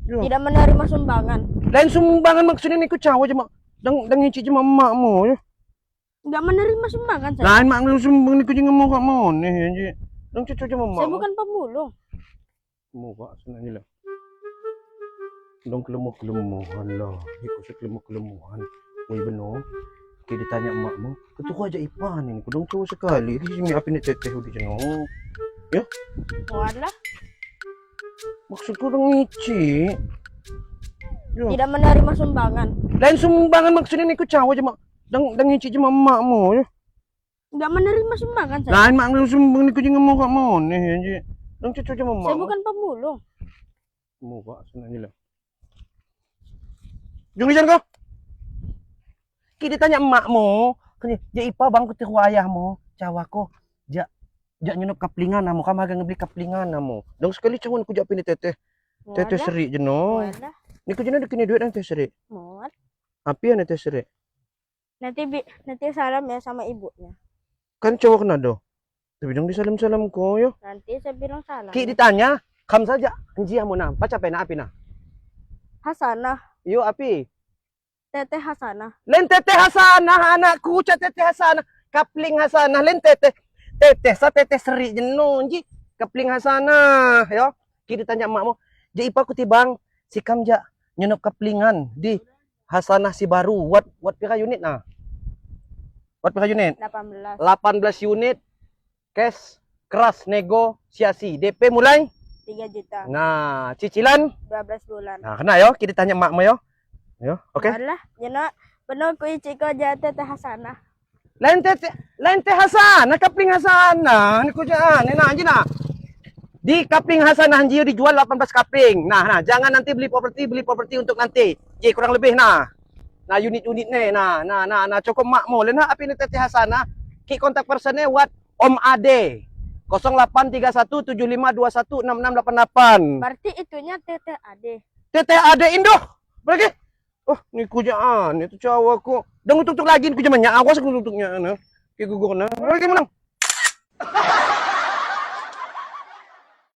Yo. Tidak menerima sumbangan. Lain sumbangan maksudnya ni ku cawa je mak. Dang dang ngicik je makmu yo. Enggak menerima sumbangan saya. Lain mak sumbang ni ku jangan mau kat mau ni je. Dang cucu je mak. Saya bukan pemulung. Muka senangnya lah. Dong kelemu-kelemuhan lah. Iku se kelemu-kelemuhan. Woi benar. Ki ditanya emakmu, ketua aja Ipan ini, kudung tua sekali. Di sini apa ni teteh di jeno. Walah, Maksudku dong ngicik. Yo. tidak menerima sumbangan. Lain sumbangan maksudnya ni ku cawa je mak. Dang dang ngicik je makmu yo. Enggak menerima sumbangan saya. Lain mak sumbang ni ku jangan mau kat mau ni je. Dang cucu je mak. Saya bukan pemulung. Muka senangnya lah. Jom jalan kau. Ki ditanya emakmu, kanya, "Ja Ipa bang ku tiru ayahmu, cawaku. Ja ja nyenup kaplingan namu, kamu agak ngebeli kaplingan namu." Dong sekali cawan ku jak pini teteh. Teteh Walah, seri jeno. walah, Ni ku jeno dikini duit dan teteh seri. muat. Api yang teteh seri? Nanti salam ya sama ibunya. Kan cowok kena do. Tapi dong disalam-salam ko yo. Nanti saya bilang salam. Ki ditanya, kam saja. Enji amu na, baca pena api na. Hasanah, Yo api. Teteh Hasanah. Len teteh Hasanah anakku ca teteh Hasanah. Kapling Hasanah len teteh. Teteh sa teteh seri jeno ji. Kapling Hasanah yo. Ki ditanya emakmu, "Ja ipa ku tibang si kam ja nyenup kaplingan di Hasanah si baru wat wat pira unit nah." Wat pira unit? 18. 18 unit cash keras negosiasi DP mulai 3 juta. nah cicilan 12 bulan. nah kena yo kita tanya emakmu yo yo oke Walah, jeno benar ku icik ko ja Teteh Hasanah. Lain teh lain teh Hasanah kapling Hasanah ni ku jangan ni nah nah. Di kapling Hasanah Jio dijual 18 kapling. Nah nah jangan nanti beli properti untuk nanti. Ji kurang lebih nah. Nah unit-unit ni nah nah nah nah cukup makmu. Lain api ni teteh Hasanah. Ki kontak personnya wat Om Ade 083175216688. Berarti itunya Teteh Ade. Teteh Ade Indo. Berarti oh, ni ku jangan itu cowok ku. Dang tutuk lagi ku jamannya. Awas ku tutuknya nah. Ki gugur nah. Lagi menang.